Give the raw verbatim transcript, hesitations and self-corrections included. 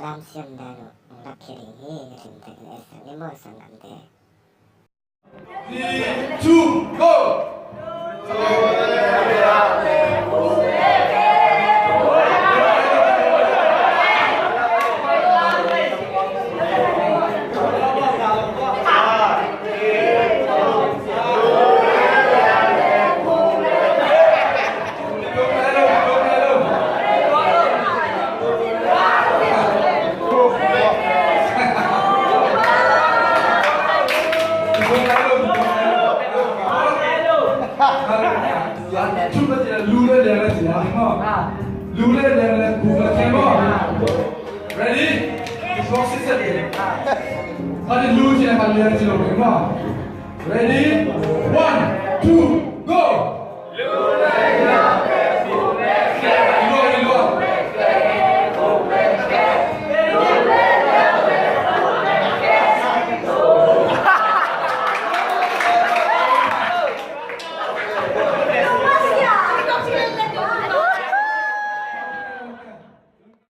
Lam siam dan uh hong lak khia ding hi. Lim tek le sang ni maw, sanggamte. Three, two, go! Ready? Ready? One, two, go!